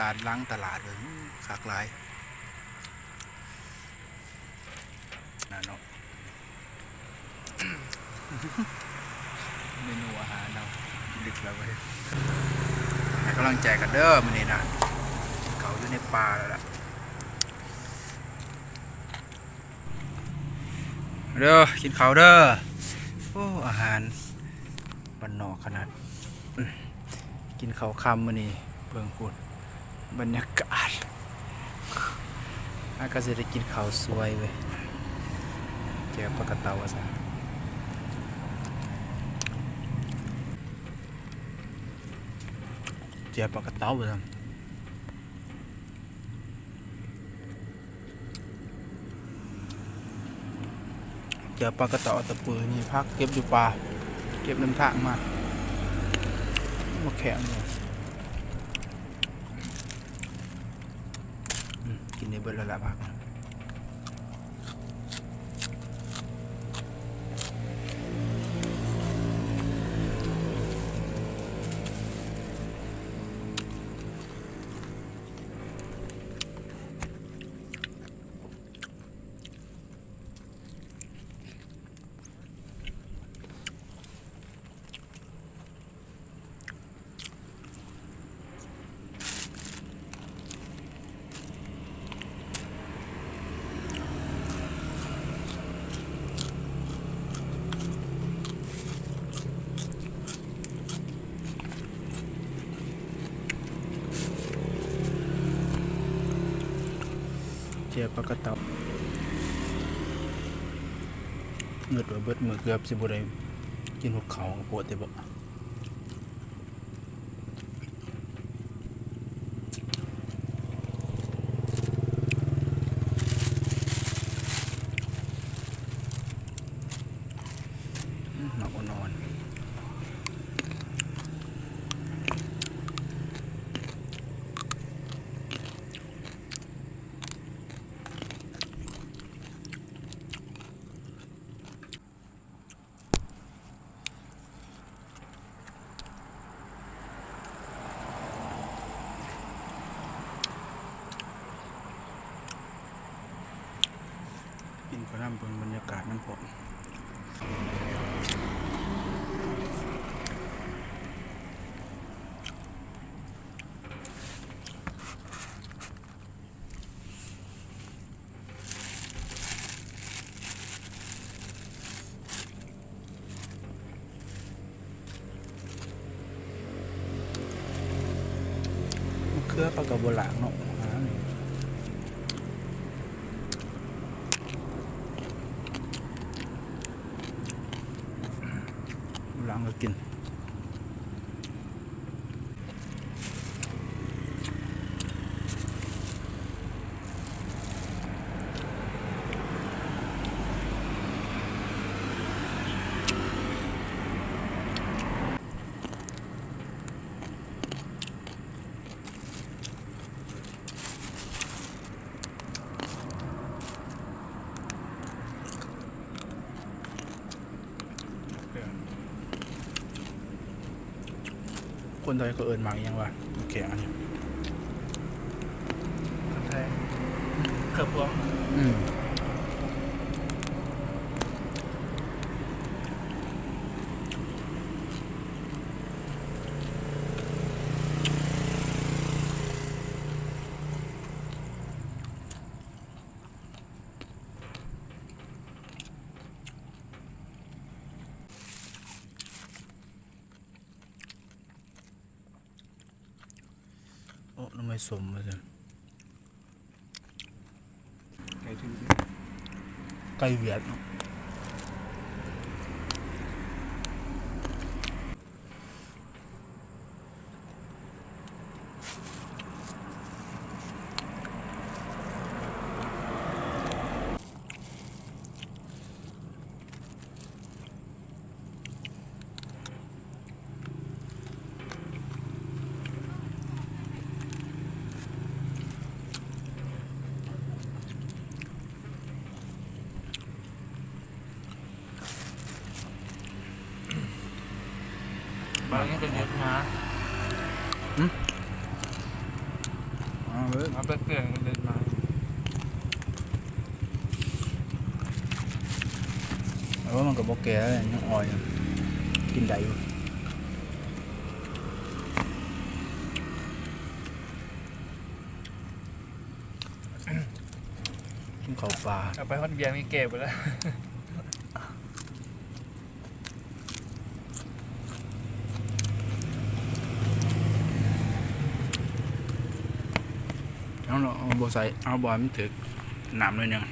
ອັດຫຼັງຕະຫຼາດເບິ່ງ ຄັກຫຼາຍນະເນາະ. ເມນູອາຫານເຮົາລຶກແລ້ວເວີຍ. ໃຫ້ກຳລັງໃຈກັນເດີມື້ນີ້ນະ ເຂົ້າຢູ່ໃນປ່າແລ້ວລະ. ເດີ ກິນເຂົ້າເດີ. ໂອ້ ອາຫານບ້ານນອກຂະໜາດ. ກິນເຂົ້າຄ່ຳມື້ນີ້ ເບິ່ງພຸ້ນ ບັນຍາກາດ. ອາ ກະຊິໄດ້ກິນເຂົ້າສວຍເວີຍ. ແຈ່ວປາກະເຕົາວ່າຊັ້ນ ແຈ່ວປາກະເຕົາວ່າຊັ້ນ. ເຈົ້າປາກະເຕົາ ເອົາຕະປູ ນີ້ ຜັກເກັບຢູ່ປ່າ ເກັບນຳທາງມາ ໝາກແຂ້ງນີ້. ອືມ ກິນໄດ້ເບິດແລ້ວລະຜັກ. ແຈ່ວປາກະເຕົາ ເງືອດວ່າເບິດມື້ເກືອບຊິບໍ່ໄດ້ກິນຫົວເຂົ້າ ໂພດແຕ່ບໍ່. ອືມ ໝາກອ່ອນໆ. ກິນເຂົ້ານຳ ເບິ່ງບັນຍາກາດນຳພ້ອມ. ມະເຂືອເຂົາກໍບໍ່ລ້າງເນາະ ບໍ່ລ້າງກໍກິນ. ຄົນໄທເຂົາເອີ້ນໝາກອີ່ຫຍັງວະ ແຂງອັນນີ້? ຄົນໄທ ເຂືອພວງ. ອືມ. ໂອ້ ໜໍ່ໄມ້ສົ້ມວ່າຊັ້ນ. ໄກ່ຖືກ ໄກ່ຫວຽດ. ບາງທີກໍເຮັດງານ ຫື? ເອົາເລີຍ ມາເປີດເຄື່ອງເດັດມາ. ເອີ ມັນກໍບໍ່ແກ່ແລ້ວ ຍັງອ່ອນຢູ່ ກິນໄດ້ຢູ່. ກິນເຂົ້າປ່າ ເອົາໄປຮອດວຽງນີ້ແກ່ເບິດແລ້ວ. ເອົາເນາະ ເອົາບໍ່ໃສ່ ເອົາບໍ່ໃຫ້ມັນຖືກນ້ຳໜ້ອຍໜຶ່ງ.